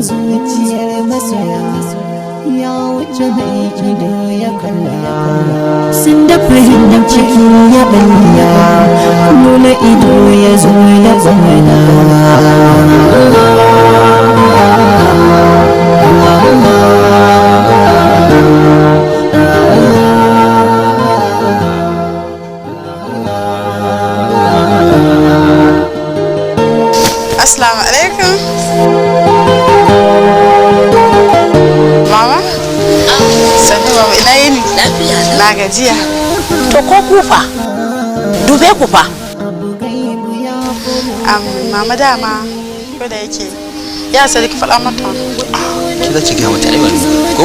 Zuciyar masoya ya wuce mai ido ya kalla. Sun da fahimtar ciki ya balla, nuna ido ya zo da barna. Assalamu alaikum. Mama? Sannu mama, ina yini? Lafiya. Na gajiya. To ko kufa? Dube ku fa. Mama dama ko da yake ya sadi ki faɗa mata. Ki za ki gaya mata ai wani ko?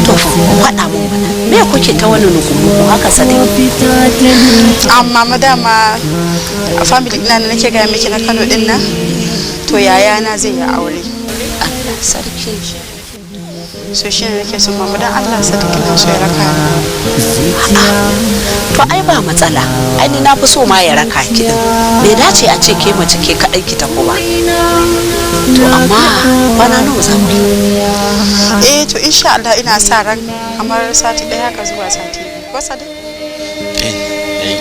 To fa ku faɗa mun mana. Me kuke ta wani nuku-nuku haka, Sadiq? Mama dama a family ina da nake gaya miki na Kano din nan. To yaya na zai yi aure. Allah sarki. So shi ne nake son mama dan Allah Sadiq na so ya raka ni. To ai ba matsala. Ai ni na fi so ma ya raka ki din. Bai dace a ce ke mace ke kaɗai ki tafi ba. To amma kwana nawa za ku yi? Eh to insha Allah ina sa ran kamar sati ɗaya haka zuwa sati biyu. Ko Sadiq? Eh, eh.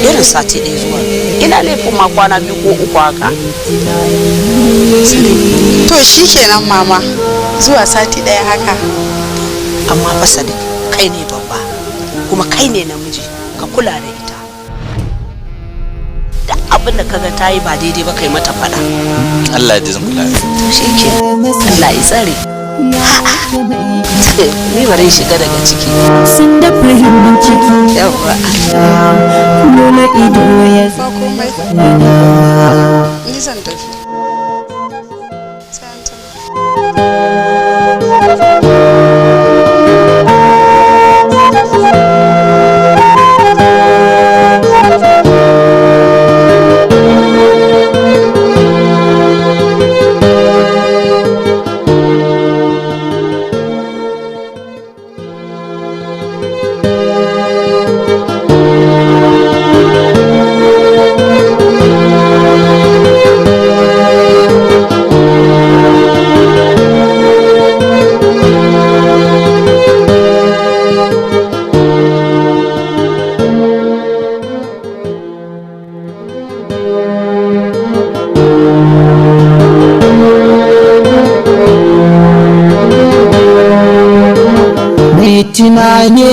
Irin sati ɗaya zuwa biyu. Ina laifin ma kwana biyu ko uku haka. To shi kenan mama, zuwa sati ɗaya haka. Amma fa Sadiq, kai ne babba kuma kai ne namiji, ka kula da ita. Da abin da kaga ta yi ba daidai ba, kai mata faɗa. Allah ya zan kula. To shi ke, Allah ya tsare. Ni bari in shiga daga ciki. Sun da fahimtar ciki Yawwa. nuna ido ya Ba komai. Ni zan tafi. Sai an jima. Mai tunani.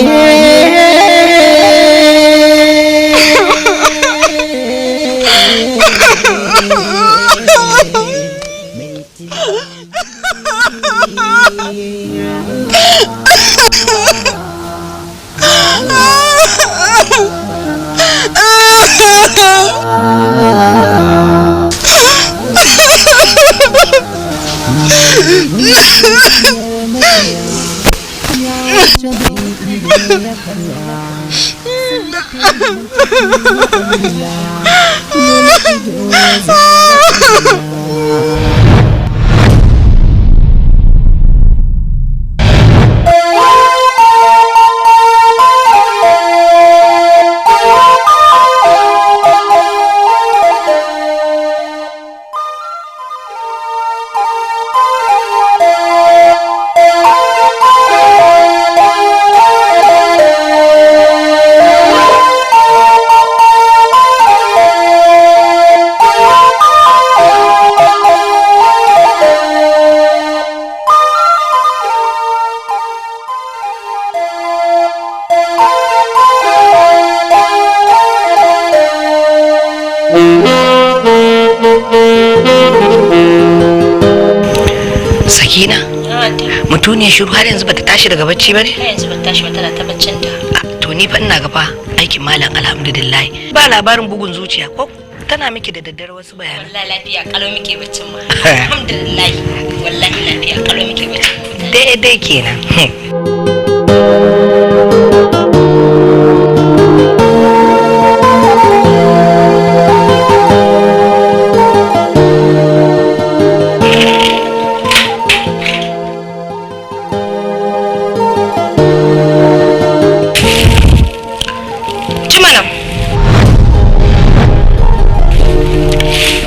Sakina, mutuniyar shiru har yanzu bata tashi daga bacci ba ne? Har yanzu bata tashi ba, tana ta baccin ta. To ni fa ina gaba aikin malam, alhamdulillah. Ba labarin bugun zuciya ko tana miki da daddare wasu bayanan. Wallahi lafiya kalau muke baccin ma. Alhamdulillah. Wallahi lafiya kalau muke baccin. Daidai kenan. Ci mana.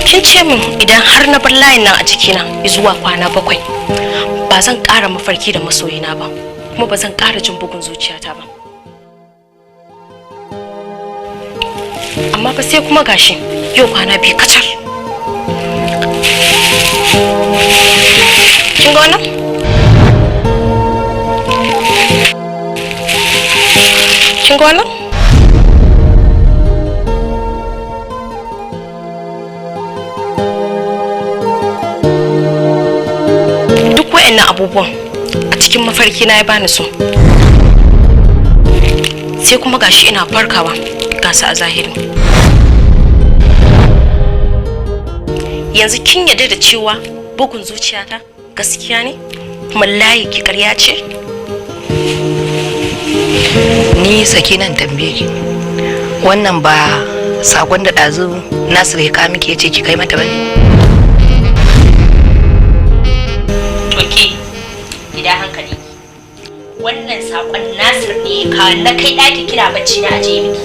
Kin ce min idan har na bar layin nan a jikina zuwa kwana 7 ba zan ƙara mafarki da masoyina ba, kuma ba zan ƙara jin bugun zuciyata ba. Amma fa sai kuma gashi yau kwana 2 kacal. Kin ga wannan? Kin ga wannan? Duk wayannan abubuwan a cikin mafarki na ya bani so. Sai kuma gashi ina farkawa gasa a zahiri. Yanzu kin yarda da cewa bugun zuciyata gaskiya ne kuma layi ki ƙarya ce? Ni Sakinan tambaye ki, wannan ba sakon da ɗazu Nasir ya kawo miki yace ki kai mata bane? To ke idan hankali, wannan sakon Nasir ne ya kawo na kai ɗaki kina bacci na aje miki.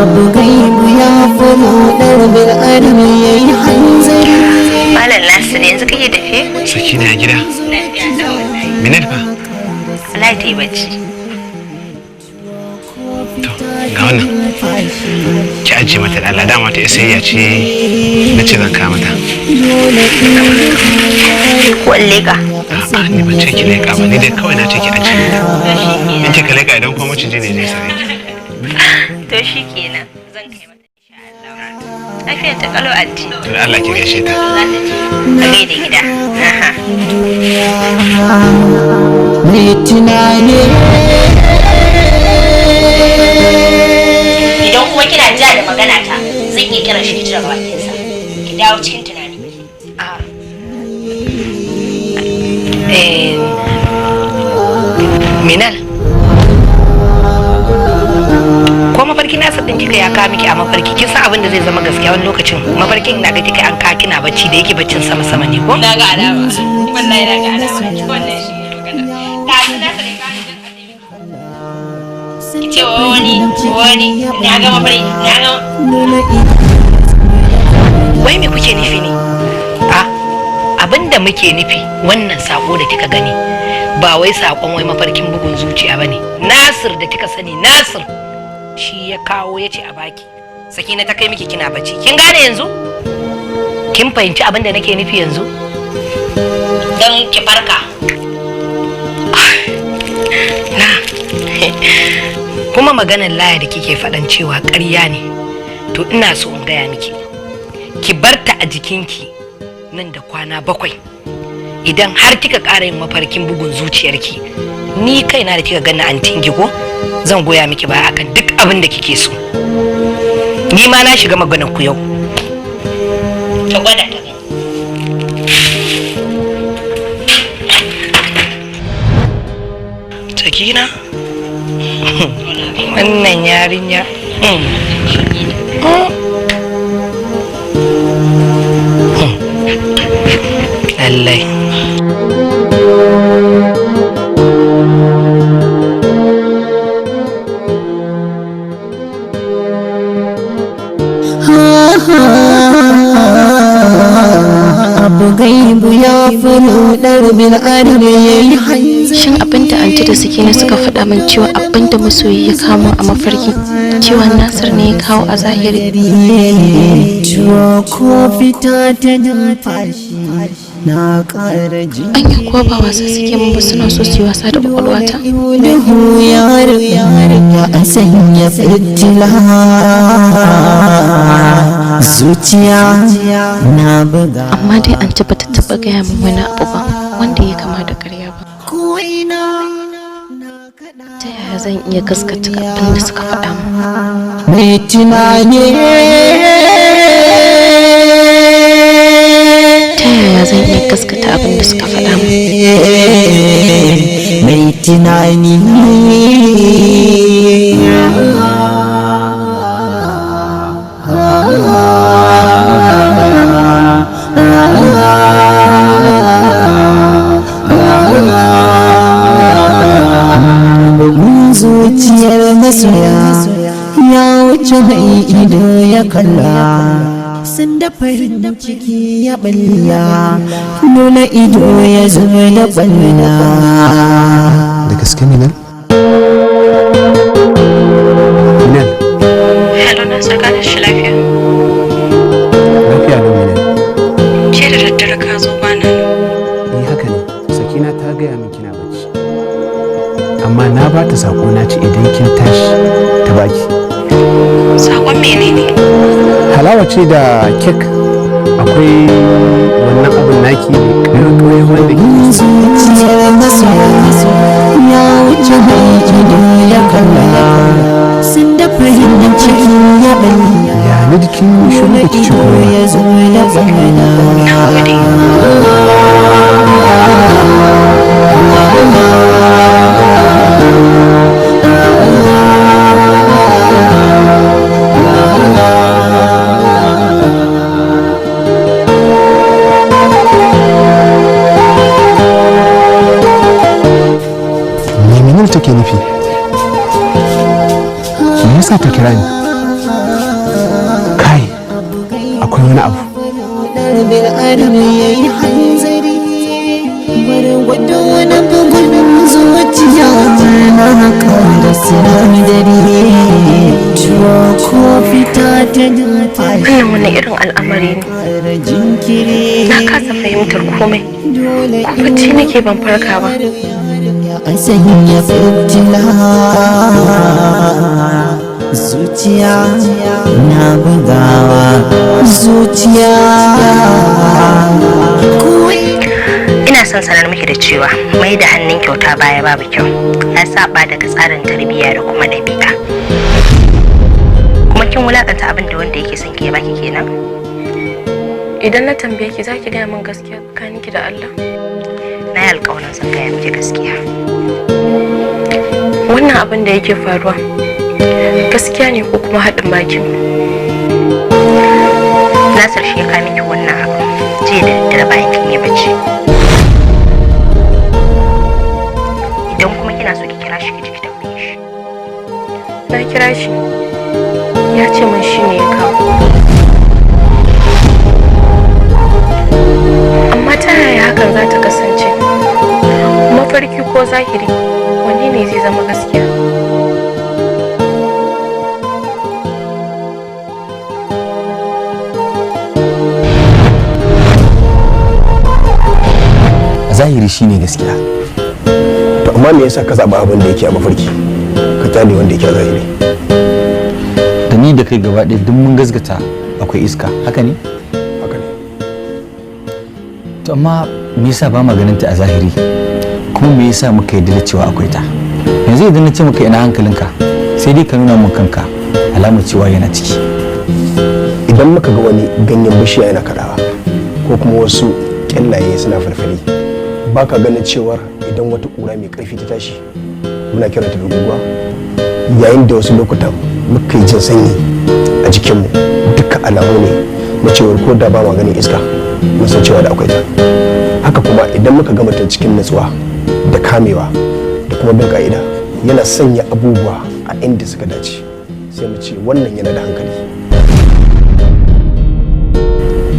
Abu gaibu ya furo ɗar bil'adam ya yi hanzari. Malam Nasir yanzu kake tafe? Sakina a gida. Minal fa? Wallahi ta yi bacci. To, ga wannan. Ki ajiye mata da Allah, dama ta sayayya ce na ce zan kawo mata. Ko in leƙa? A'a, ni ban ce ki leƙa ba, ni dai kawai na ce ki ajiye mata. In kika leƙa idan kuma maciji ne zai sare ki. To shi kenan zan kai mata insha Allah. Lafiyar ta kalau anti. To da Allah ki gaishe ta. Za ta ji. A gaida gida. Aha. Mai tunani. Idan kuma kina ja da magana ta zan iya kiran shi ki cire bakinsa. Ki dawo cikin tunani. Eh, Minal, ko mafarki Nasir din kika ya kawo miki a mafarki, kin san abin da zai zama gaskiya wani lokacin mafarkin ina ga kika an kawo kina bacci da yake baccin sama sama ne ko? Na ga alama. Wallahi na ga alama. Wannan shi ne magana. Ta Nasir ya kawo ni dan ki ce wa wani wani na ga mafarki na ga. Wai me kuke nufi ne? A abin da muke nufi wannan sako da kika gani ba wai sakon wai mafarkin bugun zuciya bane. Nasir da kika sani Nasir shi ya kawo ya ce a baki. Sakina ta kai miki kina bacci. Kin gane yanzu? Kin fahimci abin da nake nufi yanzu? Don ki farka. Na. Kuma maganar laya da kike faɗan cewa ƙarya ne. To ina so in gaya miki. Ki barta a jikinki nan da kwana 7. Idan har kika ƙara yin mafarkin bugun zuciyarki, ni kaina da kika gani antin ko zan goya miki baya akan duk abin da kike so. Ni ma na shiga maganar ku yau. Ta gwada ta gani. Sakina? Wannan yarinya. Lallai. Abu gaibu ya furo ɗar bil'adam ya yi hanzari. Shin abinda anti da Sakina suka faɗa min cewa abinda masoyi ya kamo a mafarki cewa Nasir ne ya kawo a zahiri? Tuwo ko fita ta numfashi na ƙara ji. Anya kuwa ba wasa suke min ba, suna so su yi wasa da kwakwalwata. Duhu ya riga a sanya fitila. Zuciya na buga. Amma dai anti bata taɓa gaya min wani abu ba wanda ya kama da ƙarya ba. Ta yaya zan iya gaskata abin da suka faɗa min? Mai tunani. Ta yaya zan iya gaskata abin da suka faɗa min? Mai tunani. Bugun zuciyar masoya ya wuce. wuce mai ido ya kalla. Sanda farin ciki ya balla, nuna ido ya zo da balla. Da gaske, Minal? Minal? Hello, na saka da shi lafiya. Lafiya lau, Minal. Ce da daddare ka zo bana nan. Eh, haka ne. Sakina ta gaya min kina bacci, amma na ba ta sako, na ce idan kin tashi ta baki. Sakon menene? Halawa ce da kek. Akwai wannan abin naki mai ƙarƙar wanda ke Zuciyar masoya ya wuce mai ido ya kalla. Sanda farin ciki ya balla, Ya na jikin shiru nuna da kici ido kuma ya zo da balla. Na gode. Me Minal take nufi? Me yasa ta kira ni? Kai, akwai wani abu. Bil adam ya yi hanzari, bari gwada wani bugun zuciya na haka da sinadari tuwa ko fita ta numfashi. Wannan wani irin al'amari ne? Ƙara jinkiri. Na kasa fahimtar komai. Dole Ko bacci nake ban farka ba? A sanya fitila, zuciya na bugawa, zuciya. Ina son sanar miki da cewa mai da hannun kyauta baya babu kyau. Ya saba daga tsarin tarbiyya da kuma ɗabi'a. Kuma kin wulakanta abin da wanda yake son ki ya baki kenan. Idan na tambaye ki, za ki gaya min gaskiya tsakaninki da Allah? Na yi alƙawarin zan gaya miki gaskiya. Wannan abin da yake faruwa gaskiya ne ko kuma haɗin baki? Nasir shi ya kawo miki wannan abu jiya da daddare bayan kin yi bacci. Idan kuma kina so ki kira shi, ki ji ki tambaye shi. Na kira shi, ya ce min shi ne ya kawo. Amma ta yaya hakan za ta kasance? Mafarki ko zahiri, wanne ne zai zama gaskiya? A zahiri shine gaskiya. To amma me yasa ka zaɓi abin da yake a mafarki ka kyale wanda yake a zahiri? Da ni da kai gaba ɗaya duk mun gasgata akwai iska, haka ne? Haka ne. To amma me yasa ba ma ganin ta a zahiri, kuma me yasa muka yarda da cewa akwai ta? Yanzu idan na ce maka ina hankalinka, sai dai ka nuna mun kanka, alamar cewa yana ciki. Idan muka ga wani ganyen bishiya yana kaɗawa ko kuma wasu kyallaye suna falfali, ba ka ganin cewar idan wata ƙura mai ƙarfi ta tashi muna kiranta da guguwa? Yayin da wasu lokutan muka yi jin sanyi a jikinmu, duka alamu ne na cewar ko da ba ma ganin iska, mun san cewa da akwai ta. Haka kuma idan muka ga mutum cikin natsuwa da kamewa da kuma bin ka'ida, yana sanya abubuwa a inda suka dace, sai mu ce wannan yana da hankali.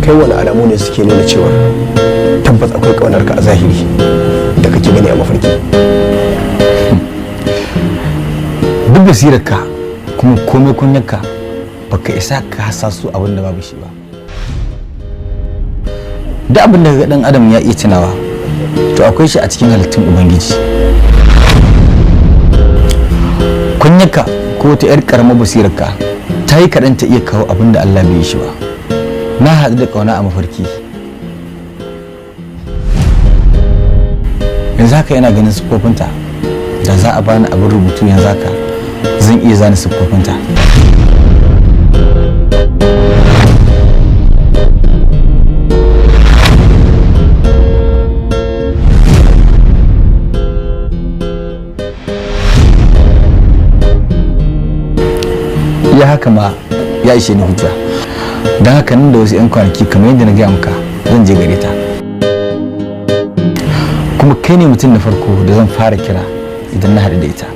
Kai, wani alamu ne suke nuna cewa tabbas akwai ƙaunarka a zahiri da kake gani a mafarki? Duk basirarka kuma komai kunyarka, baka isa ka hasasu abin da babu shi ba. Duk abin da ga dan adam ya iya tunawa, to akwai shi a cikin halittun Ubangiji. Kunyarka ko wata 'yar karamar basirarka ta yi kaɗan ta iya kawo abin da Allah bai yi shi ba. Na haɗu da ƙauna a mafarki. Yanzu haka yana ganin siffofinta. Da za a bani abin rubutu yanzu haka, zan iya zana siffofinta. Iya haka ma ya ishe ni hujja. Don haka nan da wasu 'yan kwanaki, kamar yadda na gaya maka, zan je gare ta. Kuma kai ne mutum na farko da zan fara kira idan na haɗu da ita.